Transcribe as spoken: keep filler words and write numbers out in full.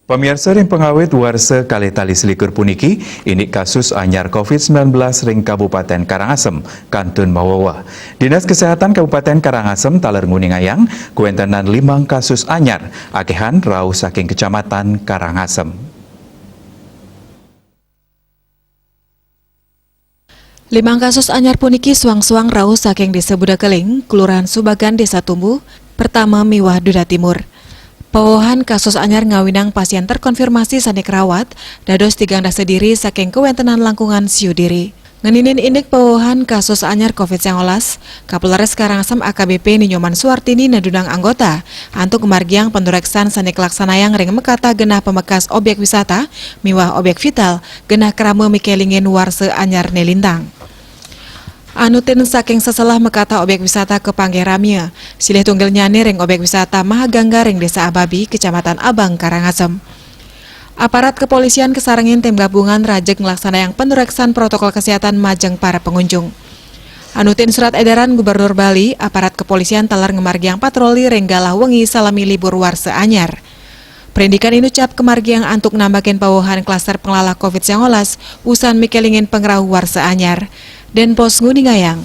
Pamiarsa ring pangawit warsa kalih tali selikur puniki, indik kasus anyar covid sembilan belas ring Kabupaten Karangasem kantun maweweh. Dinas Kesehatan Kabupaten Karangasem taler nguningayang kawentenan limang kasus anyar, akehan rauh saking Kecamatan Karangasem. Limang kasus anyar puniki suang-suang rauh saking Desa Budakeling, Kelurahan Subagan, Desa Tumbu, Pertama miwah Duda Timur. Pawewehan kasus anyar ngawinang pasien terkonfirmasi sane karawat, dados tigang dasa diri saking kawentenan langkungan siu diri. Ngeninin indik pawewehan kasus anyar covid sembilan belas, Kapolres Karangasem A K B P Ni Nyoman Suartini nedunang anggota antuk ngamargiang panureksan sane kalaksanayang ring makata genah pamekas obyek wisata miwah obyek vital genah krama mikelingin warsa anyar ne lintang. Anutin saking seselah makata obyek wisata kapanggih ramia, silih tunggilnyane ring obyek wisata Mahagangga ring Desa Ababi, Kecamatan Abang, Karangasem. Aparat kepolisian kasarengin tim gabungan rajeg nglaksanayang panureksan protokol kesehatan majeng para pengunjung. Anutin surat edaran Gubernur Bali, aparat kepolisian taler ngamargiang patroli ring galah wengi salami libur warsa anyar. Prindikan inucap kamargiang antuk nambakin pawewehan klaster panglalah covid sembilan belas, usan mikelingin pangrauh warsa anyar. Denpos nguningayang.